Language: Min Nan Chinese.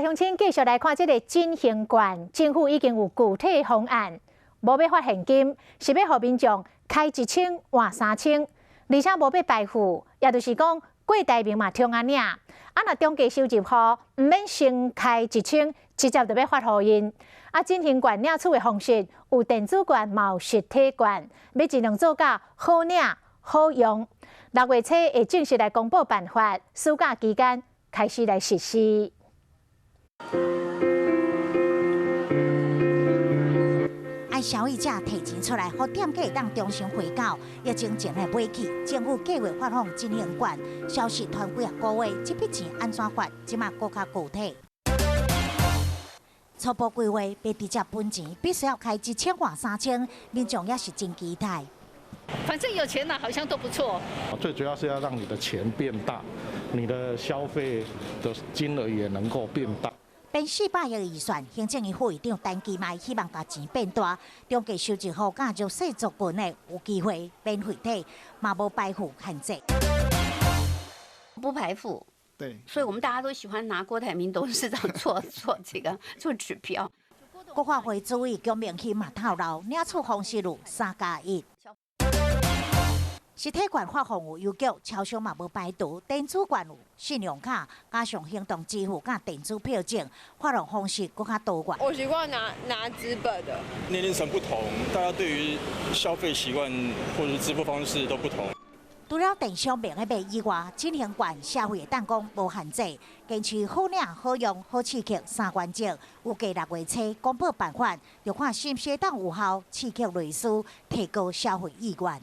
鄉親繼續來看這个振興券，政府已經有具體方案，無欲發現金，是欲予民眾開一千換3000，而且無欲排付，也就是講郭台銘嘛通按領。啊，若中低收入戶毋免先開一千，直接就欲發予𪜶。啊，振興券領取的方式有電子券，嘛有實體券，欲盡量做甲好領好用。6月初會正式來公布辦法，暑假期間開始來實施。愛消費者提錢出來，予店家會當重新回購。疫情前的買氣，政府計劃發放振興券，消息傳幾仔個月，這筆錢按怎發？這馬閣較具體。初步規劃，欲直接分錢，必須要開一千換三千，民眾也是真期待。反正有錢拿，好像都不錯。最主要是要讓你的錢變大，你的消費的金額也能夠變大。編400億預算，行政院副院長陳其邁希望共錢變大，中低收入戶佮弱勢族群的有機會免費體，嘛無排富限制。不排富，對，所以我們大家都喜歡拿郭台銘董事長做做這個做指標。國發會主委姜明禧嘛透露，領取方式有3加1。實體券發放有郵局，超商嘛無排除，電子券有信用卡，加上行動支付佮電子票證，發放方式閣較多元。我習慣拿紙本的。年齡層不同，大家對於消費習慣或者支付方式都不同。除了電商免得買以外，振興券社會會當講無限制，堅持好領、好用、好刺激三原則。預計6月初公布辦法，就看是毋是會當有效刺激內需，提高消費意願。